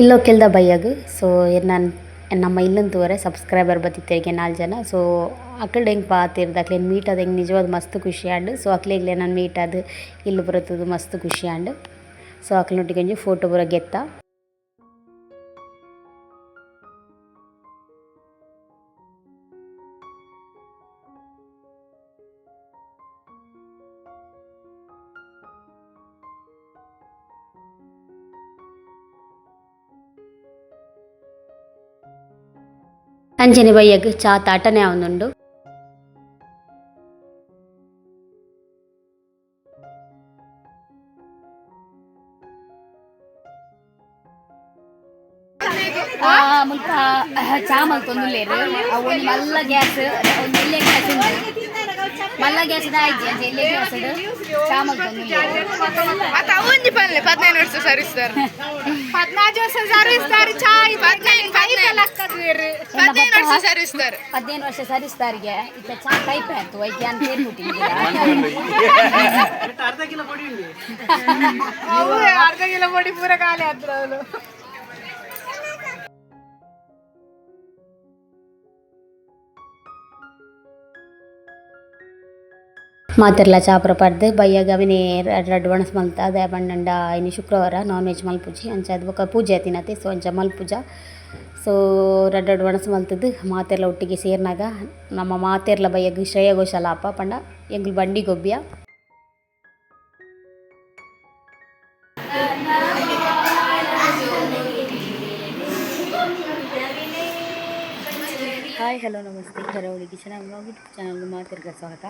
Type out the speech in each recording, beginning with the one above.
ಇಲ್ಲೊಕ್ಕೆಲ್ದ ಬಯ್ಯಗ್ ಸೊ ಎನ್ನನ್ ನಮ್ಮ ಇಲ್ಲನ್ ತೂವರೆ ಸಬ್ಸ್ಕ್ರೈಬರ್ ಬತ್ತಿತ್ತೆರ್ಗೆ ನಾಲ್ ಜನ. ಸೊ ಅಕಲ್ಡ ಎಂಕ್ ಪಾತೆರ್ದ್ ಅಕ್ಲೆನ್ ಮೀಟ್ ಆದ್ ಎಂಕ್ ನಿಜವಾದ್ ಮಸ್ತ್ ಖುಷಿ ಆಂಡ್. ಸೊ ಅಕ್ಲೆಗ್ಲ ಎನನ್ ಮೀಟ್ ಆದ್ ಇಲ್ಲ್ ಪೂರ ತೂದು ಮಸ್ತ್ ಖುಷಿ ಆಂಡ್. ಸೊ ಅಕ್ಲ್ನೊಟ್ಟಿಗೆ ಒಂಜಿ ಫೋಟೋ ಪೂರ ಗೆತ್ತ. ಅಂಚನೆ ಬಯ್ಯಗ್ ಚಾತ ಅಟ್ಟನೆ ಆವೊಂದುಂಡು. ಮುಲ್ಪ ಚಾ ಮಲ್ತೊಂದುಲ್ಲೆರ್ ಅವು ಒಂಜಿ ಮಲ್ಲ ಗ್ಯಾಸ್, ಒಂಜಿ ಎಲ್ಯ ಗ್ಯಾಸ್ ಉಂಡು. ಮಲ್ಲ ಗ್ಯಾಸ್ ದ ಆಯ್ಜಿ, ಅಂಚ ಎಲ್ಯ ಗ್ಯಾಸ್ ಚಾ ಮಲ್ತೊಂದುಲ್ಲೆರ್. ಮತ್ತೆ ಅವಂಜಿ ಪನ್ಲೆ 15 ವರ್ಷ ಸರ್ವಿಸ್. 14 ವರ್ಷ ಸರ್ವಿಸ್ ದಾರಿ ಚಾಯ್. 15, 15. 15 ವರ್ಷ ಸರ್ವಿಸ್. 15 ವರ್ಷ ಸರ್ವಿಸ್ ದಾರಿಗೆ ಇತ್ತ ಚಾ ಕೈಪೆ ಆಯ್ತು ವೈದ್ಯ ಅಂತ ಹೇಳ್ಬಿಟ್ಟು. ಅರ್ಧ ಕಿಲೋ ಪೊಡಿ ಪೂರ ಖಾಲಿ ಆದ್ರು ಅವಳು. ಮಾತೆರ್ಲ ಚಾಪುರ ಪರ್ದ್ ಬಯ್ಯಗ್ ಅವೆನೆ ರಡ್ಡ್ ರಡ್ಡ್ ವಣಸ್ ಮಲ್ತ. ದಾಯೆ ಪಂಡಂಡ ಇನಿ ಶುಕ್ರವಾರ, ನಾನ್ ವೆಜ್ ಮಲ್ಪುಜಿ. ಅಂಚಾದ್ ಬೊಕ ಪೂಜೆ ಆತಿನತೆ, ಸೊ ಅಂಚ ಮಲ್ಪುಜ. ಸೊ ರಡ್ಡ್ ರಡ್ಡ್ ವಣಸ್ ಮಲ್ತುದು ಮಾತೆರ್ಲ ಒಟ್ಟಿಗೆ ಸೇರ್ನಗ ನಮ್ಮ ಮಾತೆರ್ಲ ಬಯ್ಯಗ್ ಶ್ರೇಯ ಘೋಷಾಲ್ ಆಪ ಪಂಡ ಎಂಕುಲು ಬಂಡಿ ಗೊಬ್ಬಿಯ. Hi, hello, namaste. ಕರಾವಳಿ ಕಿಚನ್ ಯೂಟ್ಯೂಬ್ ಚಾನಲ್ ಮಾತೆರ್ಗ ಸ್ವಾಗತ.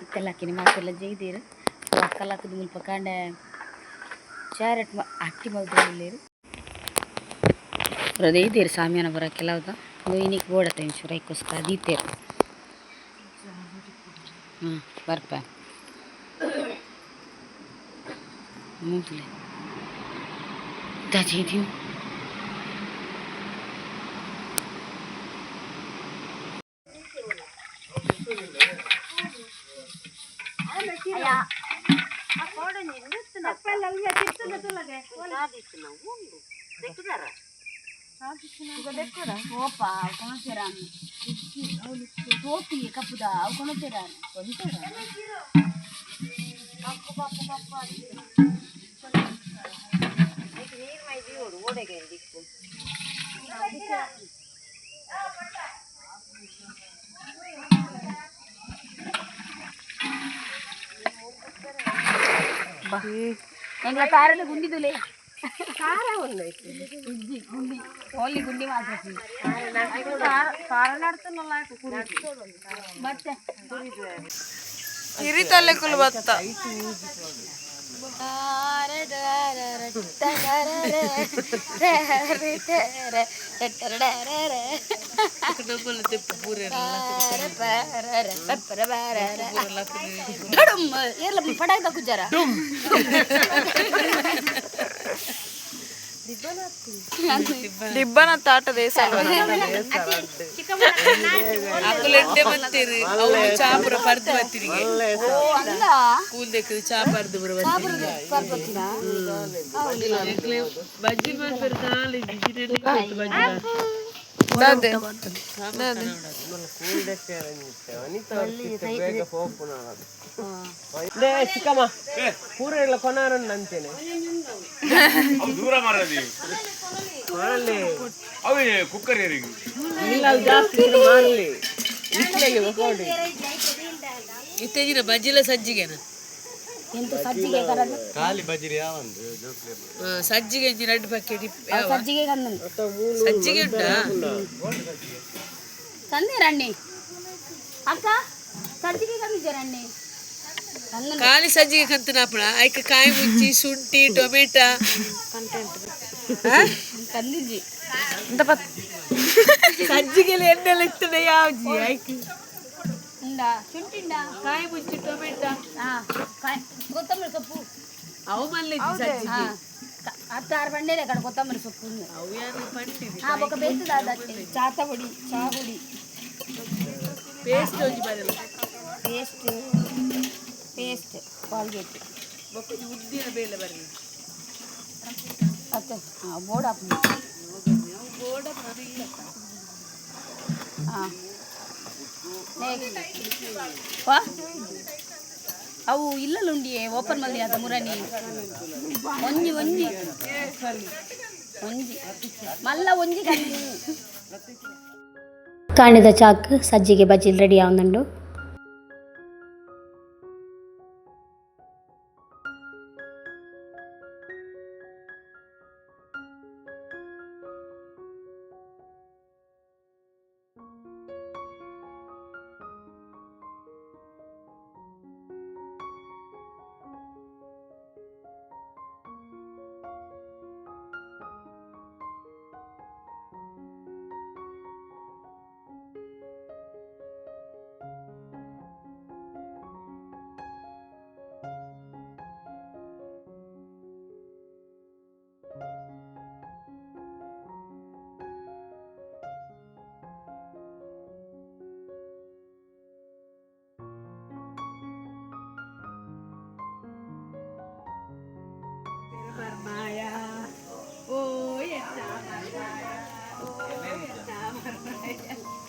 ಇತ್ತೆಲ್ಲ ಹಾಕಿನಿ ಮಾತೆರ್ಲ ಜೈದೀರು ಅಕ್ಕಲಾಕದ ಮುಲ್ಪ ಕಾಂಡೆ ಕ್ಯಾರೆಟ್ ಅಟ್ಟಿ ಮಲ್ತೊಂದುಲ್ಲೆರ್. ಪೂರ ದೈದೆರ್ ಸಾಮಿಯಾನ ಪೂರ ಕೆಲವುದ. ಉಂದು ಇನಿಕ್ ಬೋಡತ್ತ ಒಂಚೂರು, ಐಕೋಸ್ಕರ ದೀತೆರ್. ಬರ್ಪೆ ಮೂಂಕುಲೆ ದಾಜಿ. ಟೋಪಿ ಕಪ್ಪುದ ಅವು ಕೊನೊತೆರ. ಎಂಗ್ಲ ಕಾರಲ್ಲಿ ಗುಂಡಿದುಲೆ ಇಜ್ಜಿ, ಗುಂಡಿ ಓನ್ಲಿ ಗುಂಡಿ ಮಾತ್ರ. ಮತ್ತೆ ಹಿರಿತಲ್ಲೆಕುಲು ಬತ್ತ. ಪಡಾಯ್ದ ಕುಜ್ಜಾರ. ದಿಬ್ಬನ ತಾಟ ದೇಶ. ಅಕುಲೆಡ್ಡೆ ಬತ್ತೀರಿ, ಅವು ಚಾಪುರ ಪರ್ದು ಬತ್ತಿರಿಗೆ. ಅಲ್ಲ. ಕೂಲ್ದೆಕ್ ಚಾ ಪರ್ದು ಬರ. ಬಜ್ಜಿ ಮಾಡ್ತಾರೆ ನಾಳೆ. ಬಜ್ಜಿ. ದಾದೆ. ಚಿಕ್ಕಮ್ಮ ಪೂರೆಲ್ಲ ಕೊನಾರನ್ ಅಂತೇನೆ. ಅವು ದೂರ ಮಾರದಿ. ಅವು ಕುಕ್ಕರ್ ಏರಿಗೆ. ಇಲ್ಲ, ಅದು ಜಾಸ್ತಿ ಮಾರಲಿ ಇಟ್ಲೆಗೆ ಬಕೋಡಿ. ಇತ್ತೀಚಿನ ಬಜ್ಜಿಲ ಸಜ್ಜಿಗೆನ. ಎಂತ ಸಜ್ಜಿಗೆ ಕರದು? ಸಜ್ಜಿಗೆ ಇಂಚಿನ 2 ಪ್ಯಾಕೆಟ್. ಸಜ್ಜಿಗೆ ಕಂದನ್. ಸಜ್ಜಿಗೆ ಉಂಟಾ? ತಂದಿರಂಡಿ ಅಕ್ಕ, ಸಜ್ಜಿಗೆ ಕಂದಿದ್ದೀರಂಡಿ. ಖಾಲಿ ಸಜ್ಜಿಗೆ ಕಂತನಾಪಣ ಐಕ್ ಕಾಯಿ ಮುಂಚಿ, ಶುಂಠಿ, ಟೊಮೆಟೊ. ಕಂದಿಜ್ಜಿ. ಸಜ್ಜಿಗೆಲ್ಲ ಎಣ್ಣೆಲ್ಲ ಇರ್ತದೆ ಯಾವ್ಜಿ ಐಕ್. ಉಂಡಾ? ಶುಂಠಿ ಉಂಡಾ? ಕಾಯಿ ಮುಂಚಿ, ಟೊಮೆಟೊ. ಹಾ, ಕೊತ್ತಂಬರಿ ಸೊಪ್ಪು. ಅವು ಮಲ್ಲೆ ಸಜ್ಜಿಗೆ. ಹಾ, ಹತ್ತಾರು ಬಂಡೇಲೆ ಕಡೆ ಕೊತ್ತಂಬರಿ ಸೊಪ್ಪು ಉಂಡು. ಅವು ಯಾರು ಪಂಡಿದೆ. ಹಾ, ಬೊಕ ಬೇತದ ಚಾತ ಪೊಡಿ, ಚಾ ಪುಡಿ. ಪೇಸ್ಟ್ ಒಂಜಿ ಬರಲ್ಲ. Paste, paste Colgate. ಬೊಕ್ಕ ಉದ್ದಿನ ಬೇಳೆ ಬರಲ್ಲ. ಅತ್ತೆ ಬೋರ್ಡ್ ಹಾಕು. ಹಾಂ, ವಾ, ಅವು ಇಲ್ಲಲುಂಡಿಯೇ ಓಪನ್ ಮಲ್ದಿನ ಮುರನಿ. ಒಂಜಿ ಒಂಜಿ ಒಂಜಿ ಮಲ್ಲ ಒಂಜಿ. ಕಾಂಡೆದ ಚಾಕ್ ಸಜ್ಜಿಗೆ ಬಜ್ಜಿಲ್ ರೆಡಿ ಆವೊಂದುಂಡು.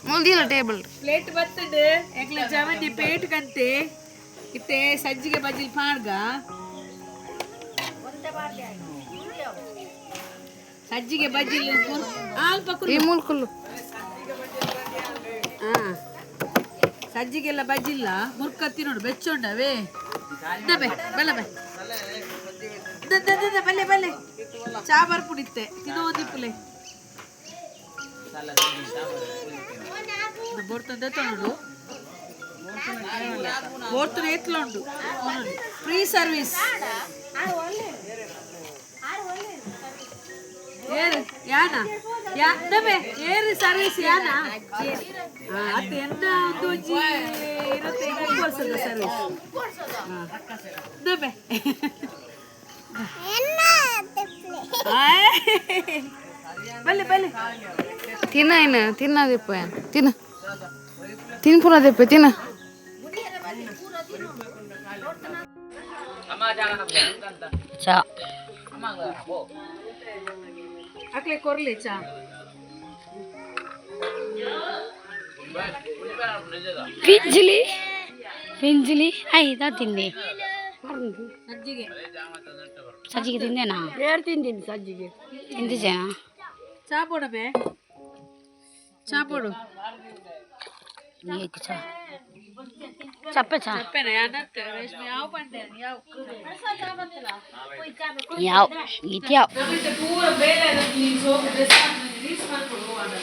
ಮುಲ್ದಿಲ್ಲ ಟೇಬಲ್. ಪ್ಲೇಟ್ ಬರ್ತದೆ. ಎಂಕ್ಲ ಜವನಿ ಪೇಟ್ ಕಂತೆ ಇತ್ತೆ ಸಜ್ಜಿಗೆ ಬಜ್ಜಿಲ್ ಪಾಡ್ಗ. ಸಜ್ಜಿಗೆ ಬಜ್ಜಿಲ್ ಅಲ್ಪ. ಈ ಮೂಲ್ಕುಲ್ಲು. ಹಾ, ಸಜ್ಜಿಗೆಲ್ಲ ಬಜ್ಜಿಲ್ಲ, ಮುರ್ಕ ತಿನ್ನೋಡು ಬೆಚ್ಚೊಂಡವೇ. ಬೆ ಬಲ್ಲ ಬೆ ಬಲ್ಲೆ ಬಲ್ಲೆ, ಚಾ ಬರ್ಪುಡಿತ್ತೆ ತಿನ್ನೋ ಒಂದಿಪ್ಪುಲೆ. ಬೋರ್ತಂದೆ ನೋಡು, ಬೋರ್ತುನ ಎತ್ಲ ಉಂಡು. Free service. ಏರು ಯಾನ ಯಾನಬೆ ಏರು ಸರ್ವಿಸ್ ಯಾನ ಅತ್ತ ಎನ್ನ ಒಂದು ಒಂಜಿ 25 ವರ್ಷದ ಸರ್ವಿಸ್ ನಬೆ. ಬಲ್ಲೆ ಬಲ್ಲೆ. ತಿನ್ನ ಇನ್ನು ತಿನ್ನದಿಪ್ಪ, ತಿನ್ನ ತಿನ್ಪುನದಿಪ್ಪ ತಿನ್ನ. ಚಾ. ಅಕ್ಲೆ ಕೊರ್ಲಿ ಚಾ. ಪಿಂಜ್ಲಿ ಪಿಂಜ್ಲಿ ಐದಾ ತಿಂದೆ. ಸಜ್ಜಿಗೆ. ಸಜ್ಜಿಗೆ ತಿಂದೇನಾ? ಏರ್ ತಿಂದೀನಿ ಸಜ್ಜಿಗೆ. ತಿಂದಿದ್ದೇನಾ? ಚಾ ಪೋಡಬೆ, ಚಾ ಪೋಡು. ಏಕ್ ಚಾ ಚಪ್ಪೆ ಚಾ. ತಪ್ಪೇನ ಯಾನತ್ತೆ ರೇಷ್ಮೆ ಯಾವ ಪಂಡೆ ಯಾವ. ಯಾವ ಇತ್ಯಾವ್. ನಮಿತ್ತೆ ಪೂರ ಬೇಲೆ ನೀ ಸೋಕು ಡ್ರೆಸ್ ರೀಲ್ಸ್ ಮಾಡ್ಕೊಡು ಹೋಗೋಣ.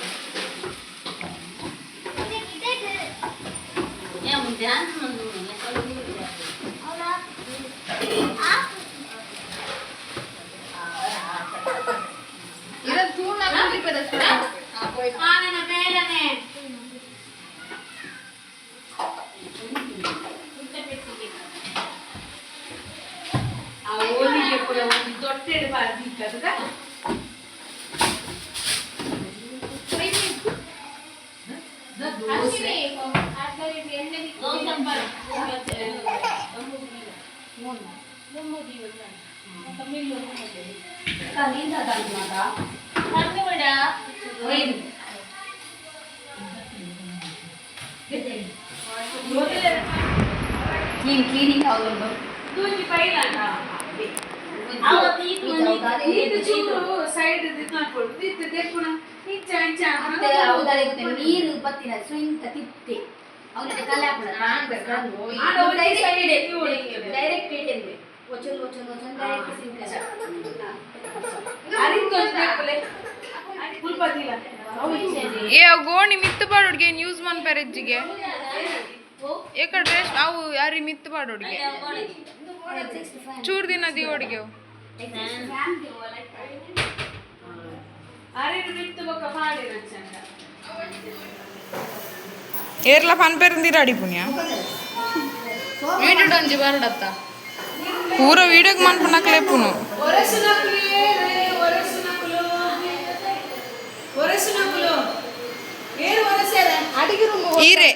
ಆ ಓಲಿಗೆ ಪೂರ ಒಂದು ದೊಡ್ಡ ಬಾರ್ದಿ ಕದಗ. ದೋಸೆ. ಕ್ಲೀನ್ ಕ್ಲೀನಿಂಗ್ ಆಗುಂಡು. ದೂಜಿ ಬೈಲಣ್ಣ ಇದು ಚೂರು ಸೈಡ್ ಮಾಡ್ಕೊಡು ಇತ್ತು ದೆಪ್ಪುನ ಇಂಚ ಇಂಚ. ನೀರು ಬತ್ತಿನ ಸುಂಕ ತಿತ್ತೆ ಅವನಿಗೆ ಕಲೆ. ಆಡ ಒಂದೇ side direct ಒಚೊಂದು ಒಚೊಂದು ಒಚೊಂದು ಡೈರೆಕ್ಟ್ ಸಿಂಕ್. ಅರಿಂದೊಂದು ದೆಪ್ಪುಲೆ ಪುಲ್ಪದಿಲ್ಲ. ಏ, ಅವು ಗೋಣಿ ಮಿತ್ತು ಪಾಡೋಡ್ಗೆ ಯೂಸ್ ಮನ್ಪೆರೆಜ್ಜಿಗೆ ಏಕಡ್ ರೇಷ್ ಅವು ಯಾರಿ ಮಿತ್ತು ಪಾಡೋಡ್ಗೆ ಚೂರು ದಿನ ದಿವೋಡ್ಗೆ ಅವು. ಅರಿನ ಮಿತ್ತು ಬೊಕ್ಕ ಪಾಡಿನ ಚಂದ. ಏರ್ಲ ಪನ್ಪೆರಂದಿರ ಅಡಿಪುಣ್ಯ ವೀಡಿಯೋ ಒಂಜಿ ಬರಡತ್ತ ಪೂರ ವೀಡಿಯೋಗ್ ಮನ್ಪುನಕ್ಲೆಪುನು. ಒರೆಸುನಕುಲು ಏರು ಒರೆಸುನಕುಲು ಒರೆಸುನಕುಲು ಏರು ಒರೆಸೇರ. ಈರೆ.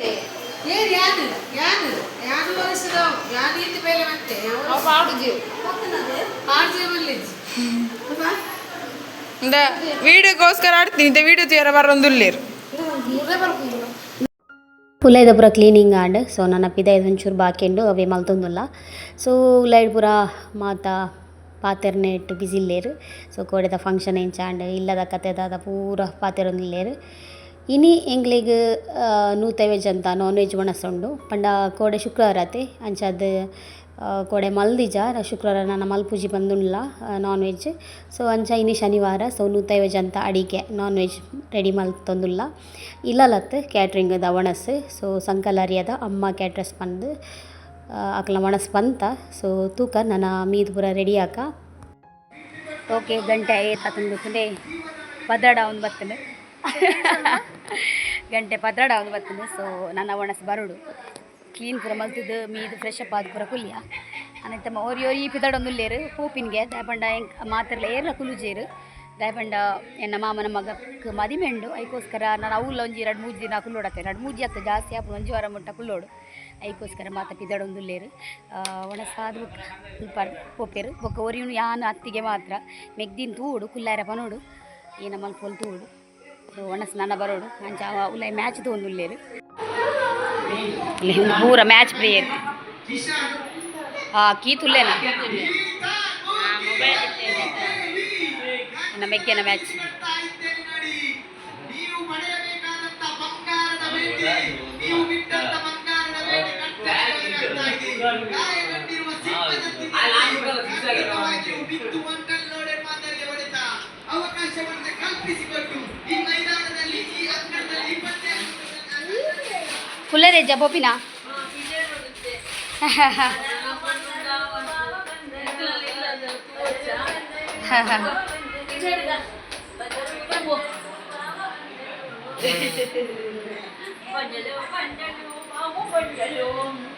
ಏರು ಯಾನು ಯಾನು ಯಾನು ಒರೆಸುದವು ಯಾನು ಇಂತ ಬೇಲೆ ಮತ್ತೆ ಪಾಡ್ಜೆ ಮಲ್ಲಿಜ್. ಇಂದ ವೀಡಿಯೋಗೋಸ್ಕರ ಆಡ್ತೀನಿ ಇಂತ ವೀಡಿಯೋ ತೀರ ಬರೋಂದುಲ್ಲೇರು. ಉಲೈದ ಪೂರ ಕ್ಲೀನಿಂಗ್ ಆಂಡ್. ಸೊ ನನ್ನ ಪಿದಾಯ್ದ ಒಂಚೂರು ಬಾಕಿ ಉಂಡು, ಅವೇ ಮಲ್ತೊಂದುಲ್ಲ. ಸೊ ಉಲೈಡ್ ಪೂರ ಮಾತ ಪಾತೆರ್ನೆಟ್ ಬಿಸಿ ಇಲ್ಲೇರು. ಸೊ ಕೋಡೆದ ಫಂಕ್ಷನ್ ಎಂಚ ಆಂಡ್, ಇಲ್ಲದ ಕತೆ ದಾದ ಪೂರ ಪಾತೆರೊಂದುಲ್ಲೇರು. ಇನಿ ಎಂಕ್ಲೆಗ್ ನೂತೈವ ಅಂತ ನಾನ್ ವೆಜ್ ವಣಸ್ ಉಂಡು. ಪಂಡ ಕೋಡೆ ಶುಕ್ರವಾರ ಅತೆ, ಅಂಚಾದ್ ಕೋಡೆ ಮಲ್ದಿಜ. ಶುಕ್ರವಾರ ನನ ಮಲ್ಪುಜಿ ಪಂದುಲ್ಲ ನಾನ್ ವೆಜ್. ಸೊ ಅಂಚ ಇನಿ ಶನಿವಾರ, ಸೊ ನೂತೈವ ಅಂತ ಅಡಿಗೆ ನಾನ್ ವೆಜ್ ರೆಡಿ ಮಲ್ತೊಂದುಲ್ಲ. ಇಲ್ಲಲತ್ ಕ್ಯಾಟ್ರಿಂಗ್ ದ ವಣಸ್. ಸೊ ಸಂಕಲಾರಿಯದ ಅಮ್ಮ ಕ್ಯಾಟ್ರಸ್ ಪಂದ್ ಅಕ್ಲ ವಣಸ್ ಪಂತ. ಸೊ ತೂಕ ನನ ಮೀದ್ ಪೂರ ರೆಡಿ ಆಕ. ಓಕೆ, ಗಂಟೆ ಏತ್ ಗೊತ್ತುಂಡೆ? 12 ಒಂದು ಬತ್ತುಂಡು, ಗಂಟೆ 12 ಒಂದು ಬತ್ತುಂಡು. ಸೊ ನನ್ನ ಒಣಸ್ ಬರೋಡು. ಕ್ಲೀನ್ ಪೂರ ಮಲ್ತುದು ಮೀದು ಫ್ರೆಶ್ ಅಪ್ ಆದ್ ಪೂರ ಕುಲ್ಲಿಯ. ಅನಂತ ಓರಿ ಓರಿ ಪಿದಡೊಂದುಲ್ಲೇರು ಪೋಪಿನ್ಗೆ. ದಾಯಪಂಡ ಎಂಕ್ ಮಾತೆರ್ಲ ಏರ್ಲ ಕುಲುಜೇರು. ದಾಯಪಂಡ ಎನ್ನ ಮಾಮನ ಮಗಕ್ ಮದಿಮೆ ಉಂಡು. ಐಕೋಸ್ಕರ ನಾನು ಅವುಲ ಒಂಜಿ 2-3 ದಿನ ಕುಲ್ಲೋಡತ್ತೆ. 2-3 ಅತ್ತ, ಜಾಸ್ತಿ ಆಪುಂಡು, ಒಂಜಿ ವಾರ ಮುಟ್ಟ ಕುಲ್ಲೋಡು. ಐಕೋಸ್ಕರ ಮಾತ ಪಿದಡೊಂದುಲ್ಲೇರು. ಒಣಸಾದ್ ಬೊಕ್ಕ ಮುಲ್ಪ ಪೋಪೆರು. ಬೊಕ್ಕ ಒರಿಯುನು ಯಾನ್ ಅತ್ತಿಗೆ ಮಾತ್ರ. ಮೆಗ್ದಿನ್ ತೂಡು ಕುಲ್ಲಾರ ಪನೋಡು, ಏನ ಮಲ್ಪೊಲ್ ತೂಡು. ಸೊ ಒಣಸ್ ನನ ಬರೋಡು. ಅಂಚ ಉಲಾಯಿ ಮ್ಯಾಚ್ ತೂವೊಂದುಲ್ಲೇರು. ಪೂರ ಮ್ಯಾಚ್ ಪ್ಲೇಯರ್. ಕೀತುಲ್ಲೇನಾ ನಮ್ಮ ಮೆಗ್ಗೆನ ಮ್ಯಾಚ್. ನೀವು ಪಡೆಯಬೇಕಾದಂತ ಬಂಗಾರದ ಭೇಟಿ, ನೀವು ಬಿಟ್ಟಂತ ಬಂಗಾರದ ಭೇಟಿ ಕಟ್ಟೆಗೆ ಗಾಯಗೊಂಡಿರುವ ಸಿಂಹದಂತಿದೆ. ಬಿದ್ದು ಒಂಟಲ್ಲೋಡೆ ಮಾದರಿಯ ಹೊಡೆತ ಅವಕಾಶವನ್ನು ಕಲ್ಪಿಸಿಕೊಟ್ಟು ಈ ಮೈದಾನದಲ್ಲಿ, ಈ ಅಂಕಣದಲ್ಲಿ ಈ ಪಂದ್ಯ ಕುಲ್ಲರೆ ಜಬೋಪಿನ.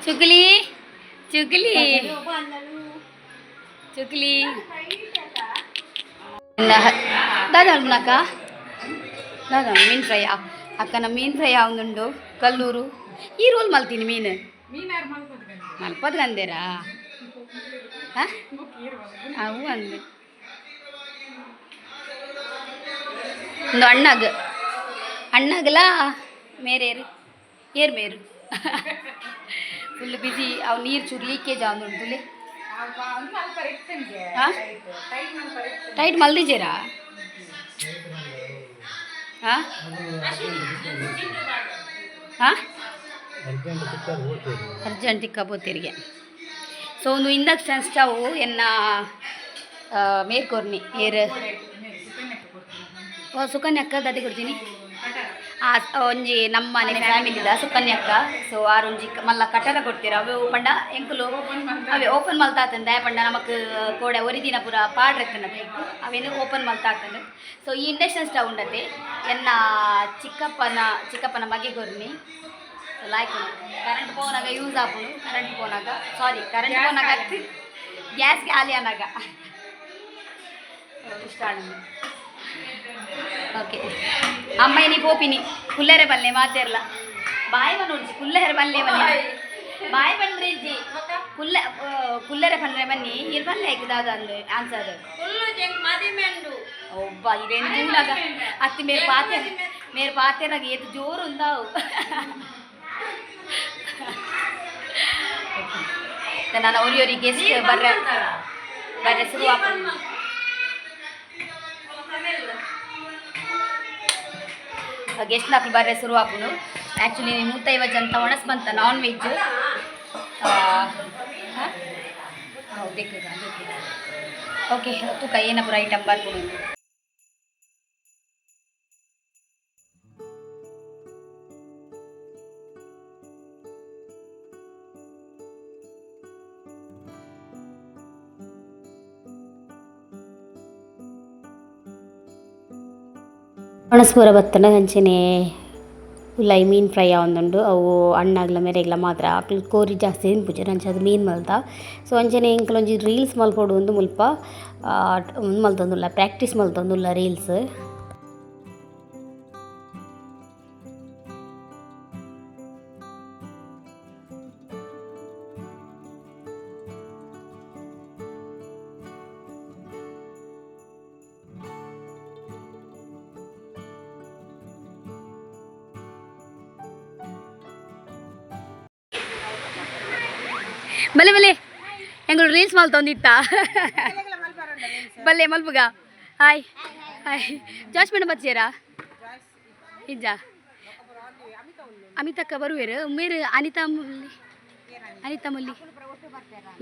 ಚುಕ್ಲಿ ಚುಕ್ಲಿ ಚುಕ್ಲಿ. ದಾದ ಅಕ್ಕ, ದಾದ ಮೀನು ಫ್ರೈ ಅಕ್ಕನ ಮೀನು ಫ್ರೈ ಆವೊಂದುಂಡು. ಕಲ್ಲೂರು ಈ ರೋಲ್ ಮಲ್ತೀನಿ ಮೀನು ಮಲ್ಪದ್ ಗಂದೇರಾ. ಹಾಂ, ಅವು ಅಂದೆ ಒಂದು ಅಣ್ಣಗ್ ಅಣ್ಣಗ್ಲ ಮೇರೇರು ಏರ್ ಮೇರು ಫುಲ್ ಬಿಸಿ. ಅವು ನೀರು ಚೂರು ಲೀಕೇಜ್ ಆವೊಂದುಂಟುಲೆ. ಹಾಂ, ಟೈಟ್ ಮಲ್ದಿಜೇರಾ? ಹಾಂ ಹಾಂ, ಅರ್ಜೆಂಟ್ ತಿಕ್ಕ ಪೋತಿರಿಗೆ. ಸೊ ಒಂದು ಇಂಡಕ್ಷನ್ ಸ್ಟವ್ ಎನ್ನ ಮೇರ್ಕೊರ್ನಿ ಏರ್ ಓ ಸುಕನ್ಯಕ್ಕ ದಾದಿ ಕೊಡ್ತೀನಿ. ಆ ಒಂಜಿ ನಮ್ಮನೆ ಫ್ಯಾಮಿಲಿದ ಸುಕನ್ಯಕ್ಕ. ಸೊ ಆರ್ ಒಂಜಿ ಮಲ್ಲ ಕಟರ ಕೊಡ್ತೀರ. ಅವು ಪಂಡ ಎಂಕುಲು ಅವೇ ಓಪನ್ ಮಲ್ತಾತಂದ. ಪಂಡ ನಮಕ್ ಕೋಡೆ ಒರಿ ದಿನ ಪೂರ ಪಾಡ್ರೆತ್ತನ ಬೇಕು, ಅವೇನು ಓಪನ್ ಮಲ್ತಾತಂದು. ಸೊ ಈ ಇಂಡಕ್ಷನ್ ಸ್ಟವ್ ಉಂಡತೆ ಎನ್ನ ಚಿಕ್ಕಪ್ಪನ ಚಿಕ್ಕಪ್ಪನ ಮಗೆ ಕೊರ್ನಿ. ಲಾಯ್ಕ್ ಕರೆಂಟ್ ಪೋನಾಗ ಯೂಸ್ ಆಪುಂಡು. ಕರೆಂಟ್ ಪೋನಾಗ, ಸಾರಿ, ಕರೆಂಟ್ ಪೋನಾಗ ಗ್ಯಾಸ್ ಖಾಲಿ ಅನ್ನಾಗ ಇಷ್ಟ. ಓಕೆ ಅಮ್ಮಯ್ಯನಿ ಪೋಪಿನಿ. ಕುಲ್ಲೆರೆ ಬಲ್ಲೆ ಮಾತೆರ್ಲ ಬಾಯ್ ಬನ್ನೊಂಜಿ. ಕುಲ್ಲೆರೆ ಬಲ್ಲೆ ಬನ್ನಿ, ಬಾಯ್ ಬಂದ್ರೆ ಇಜ್ಜಿ. ಕುಲ್ಲ ಕುಲ್ಲೆರೆ ಪಂಡ್ರೆ ಬನ್ನಿ. ಇರ್ ಬಲ್ಲೆ ಐಕ್ ದಾದ ಅಂದು ಆನ್ಸರ್. ಒಬ್ಬ ಇದೇನು ತೂನಾಗ ಅತ್ತಿ ಮೇರ್ ಪಾತೆ ಮೇರ್ ಪಾತೆರಾಗ ಏತ್ ಜೋರು ಉಂದಾವು. ನಾನು ಒರಿಯೊರಿ ಗೆಸ್ಟ್ ಬರ್ರೆ ಬರ್ರೆ ಶುರು ಆಪುಂಡು. ಗೆಸ್ಟ್ ನಕ್ಲು ಬರ್ರೆ ಶುರು ಆಪುಂಡು. ಆ್ಯಕ್ಚುಲಿ 150 ಜನ ಒಣಸ್ ಬಂತ ನಾನ್ ವೆಜ್. ಹೌದು, ಓಕೆ, ತೂಕ ಏನಪುರ ಐಟಮ್ ಬರ್ಪುಂಡು. ಒಣಸ್ ಪೂರ ಬತ್ತಂಡ ಅಂಚೆನೆ ಉಲಾಯಿ ಮೀನು ಫ್ರೈ ಆವೊಂದುಂಡು. ಅವು ಅಣ್ಣಗ್ಲ ಮೆರೆಗ್ಲ ಮಾತ್ರ. ಅಕ್ಲು ಕೋರಿ ಜಾಸ್ತಿ ತಿನ್ಪುಜೆರ್, ಅಂಚ ಅದು ಮೀನು ಮಲ್ತ. ಸೊ ಅಂಚೆನೆ ಎಂಕುಲು ಒಂಜಿ ರೀಲ್ಸ್ ಮಲ್ಪೊಡು ಉಂದು ಮುಲ್ಪ ಉಂದು ಮಲ್ತೊಂದುಲ್ಲ, ಪ್ರಾಕ್ಟೀಸ್ ಮಲ್ತೊಂದುಲ್ಲ ರೀಲ್ಸ್. ಬಲೆ ಬಲೆ ಎಂಗಳು ರೀಲ್ಸ್ ಮಲ್ತೊಂದಿತ್ತ ಬಲ್ಲೆ ಮಲ್ಪುಗ. Hi hi. ಜಾಸ್ಮಿನ್ ಮೇಡಮ್ ಬಚ್ಚೇರಾ ಇಜ್ಜಾ? ಅಮಿತಕ್ಕ ಬರುವೇರು ಮೇರು. ಅನಿತಾ ಮುಲ್ಲಿ, ಅನಿತಾ ಮುಲ್ಲಿ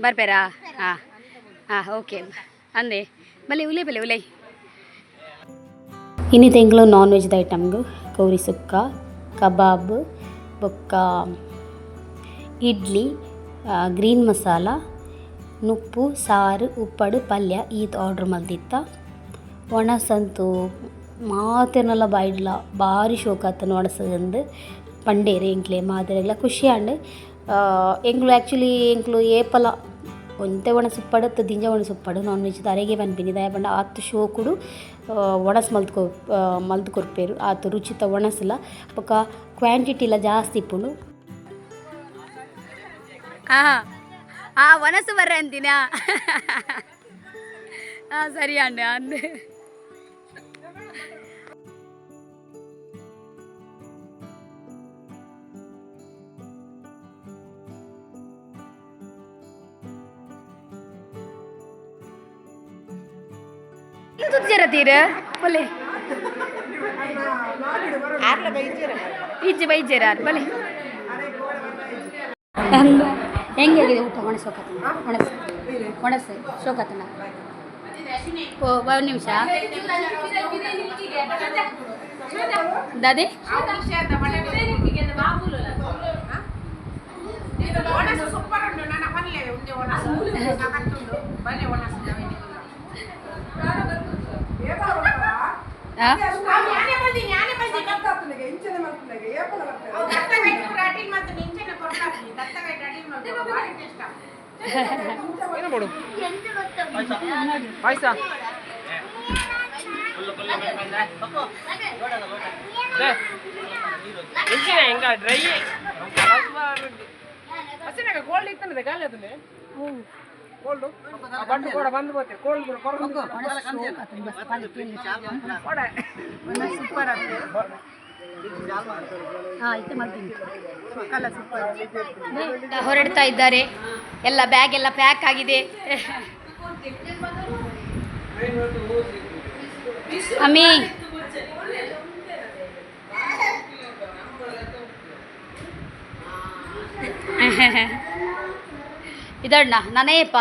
ಬರ್ಪೇರಾ? ಹಾಂ ಹಾಂ, ಓಕೆ ಅಂದೆ. ಬಲೆ ಉಲೆ ಬಲೆ ಉಲೈ. ಇನಿ ತಿಂಗಳು ನಾನ್ ವೆಜ್ದ ಐಟಮ್ಗೆ ಕೋರಿ ಸುಕ್ಕ, ಕಬಾಬ್, ಬೊಕ್ಕ ಇಡ್ಲಿ, ಗ್ರೀನ್ ಮಸಾಲ, ನುಪ್ಪು ಸಾರು, ಉಪ್ಪಡು, ಪಲ್ಯ ಈತ್ ಆರ್ಡ್ರ್ ಮಲ್ದಿತ್ತ. ಒಣಸಂತೂ ಮಾತೆರ್ನಲ ಬಾಯ್ಡ್ಲ ಭಾರಿ ಶೋಕಾತನ ಒಣಸಂದು ಪಂಡೇರು. ಎಂಕ್ಲೆ ಮಾತೆರೆಗ್ಲ ಖುಷಿ ಆಂಡ್. ಎಂಕ್ಲು ಆ್ಯಕ್ಚುಲಿ ಎಂಕ್ಲು ಏಪಲ ಒಂತೆ ಒಣಸ್ ಉಪ್ಪಡ್ ಅತ್ತು ದಿಂಜ ಒಣಸ್ ಉಪ್ಪಡು ನಾನ್ ವೆಜ್ ಅರೆಗೆ ಪನ್ಪಿನಿ. ದಾಯೆ ಪಂಡ ಆತ್ ಶೋಕುಡು ಒಣಸ್ ಮಲ್ತ್ ಕೊರ್ಪೆರ್. ಆತ್ ರುಚಿತ ಒಣಸುಲ ಬೊಕ ಕ್ವಾಂಟಿಟಿಲ ಜಾಸ್ತಿ ಇಪ್ಪುಂಡು. ಹಾಂ ಹಾಂ, ಒಣಸು ಬರ್ರೆ ಅಂತೀನಾ? ಹಾಂ, ಸರಿ ಅಣ್ಣ ಅಂದೆ. ತುಜ್ಜರ ತೀರ ಬಲೆ ಇಜ್ಜಿ ಬೈಜೇರ ಬಲೆ. ಹೆಂಗೆ ಆಗಿದೆ ಊಟ? ಒಣಸೋಕತನ ಒಣಸು ಒಣಸು ಶೋಕತನ. ಓ, ಒಂದು ನಿಮಿಷ ದಾದಿ. ಸೂಪರ್ ಉಂಟು. ನನ್ನ ಪಲ್ಯ ಉಂಡೆ ಒಣಸು ಕತ್ತುಂಡು ಬಲ್ಲೆ ಒಣಸು. ಆ? ಯಾನೆ ಬಲ್ದಿ, ಯಾನೆ ಬಲ್ದಿ. ಅಟಿಲ್ ಮತ್ತು ಇಂಚನೆ ಕೊಡ್ತಾನೆ ದತ್ತಗೈಟ್ ಅಟಿಲ್ ಮತ್ತು ಭಾರಿ ಟೇಸ್ಟ್. ಪಾಯಸ. ಎಂಚಿನ ಹೆಂಗ ಡ್ರೈ ಹಸಿನಾಗ ಕೋಲ್ಡ್ ಇತ್ತಂದ್ರೆ ಗಾಳಿ ಅದನ್ನೇ ಕೋಲ್ಡ್ ಬಂದು ಕೂಡ ಬಂದು ಹೋತೆ ಕೋಲ್ಡ್ ಕೂಡ. ಸೂಪರ್. ಹಾಂ, ಇತ್ತೆ ಮಾಡ್ತೀನಿ. ಹೊರಡ್ತಾ ಇದ್ದಾರೆ ಎಲ್ಲ. ಬ್ಯಾಗ್ ಎಲ್ಲ ಪ್ಯಾಕ್ ಆಗಿದೆ. ಅಮ್ಮಿ, ಇದಣ್ಣ ನಾನೇಪ್ಪ.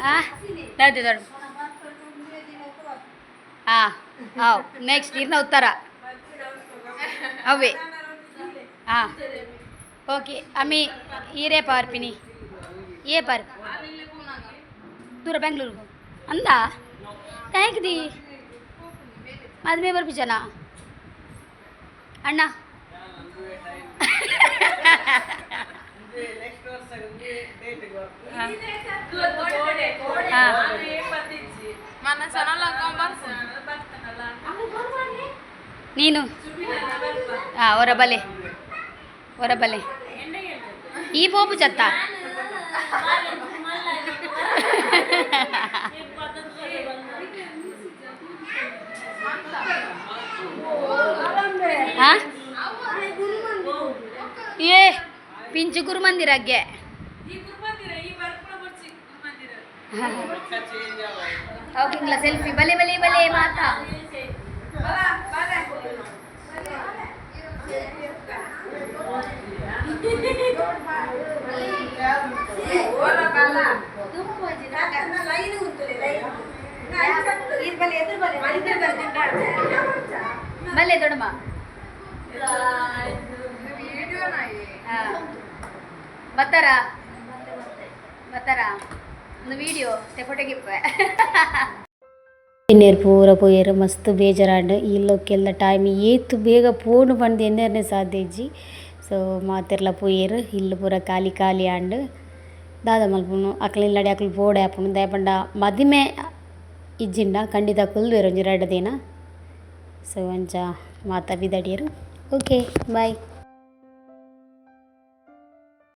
ಹಾಂ, ದೊಡ್ಡ ದೊಡ್ಡ. ಹಾಂ ಹಾಂ, ನೆಕ್ಸ್ಟ್ ಇರ್ನ ಉತ್ತರ ಅವೇ. ಹಾಂ, ಓಕೆ. ಅಮ್ಮಿ, ಈರೇ ಪಾರ್ಪಿನಿ ಏ ಪಾರ್ ದೂರ ಬೆಂಗಳೂರು ಅಂದ thank the ಮದುವೆ ಬರ್ಪಿ ಜನ ಅಣ್ಣ. ಹಾಂ. ನೀನು ಹಾಂ, ಹೊರಬಲೆ ಹೊರಬಲೆ ಈ ಪೋಪು ಚತ್ತ. ಹಾಂ, ಏ ಪಿಂಚು ಗುರುಮಂದಿರಕ್ಕೆ ಓಕೆಂಗ್ಲ ಸೆಲ್ಫಿ. ಬಲೆ ಬಲೆ ಬಲೆ ಮಾತಾ. ಬಲ್ಲೆ ದೊಡಮ್ಮ. ಬರ್ತಾರಾ ಬರ್ತಾರಾ? ಒಂದು ವಿಡಿಯೋ ಫೋಟೋ ಗಿಪ್ಪ. ತಿನ್ನೇರು ಪೂರ ಪೋಯೆರ್. ಮಸ್ತ್ ಬೇಜಾರಾಂಡ್. ಈ ಲೋಕೆಲ್ಲ ಟೈಮ್ ಏತ್ ಬೇಗ ಪೋನು ಪಂದ್ ಎನ್ನೆರ್ನೆ ಸಾಧ್ಯ ಇಜ್ಜಿ. ಸೊ ಮಾತೆರ್ಲ ಪೋಯೆರ್, ಇಲ್ಲ್ ಪೂರ ಖಾಲಿ ಖಾಲಿ ಆಂಡ್. ದಾದ ಮಲ್ಪುನು, ಅಕ್ಲ್ ಇಲ್ಲಡೆ ಅಕ್ಲ್ ಪೋಡೆ ಆಪುಂಡು. ದಾಯೆ ಪಂಡ ಮದಿಮೆ ಇಜ್ಜಿಂಡ ಖಂಡಿತ ಕುಲ್ದುವೆರ್ ಒಂಜಿ ರಡ್ಡ್ ದಿನ. ಸೊ ಅಂಚ ಮಾತ ಪಿದಡಿಯೆರ್. Okay, boy.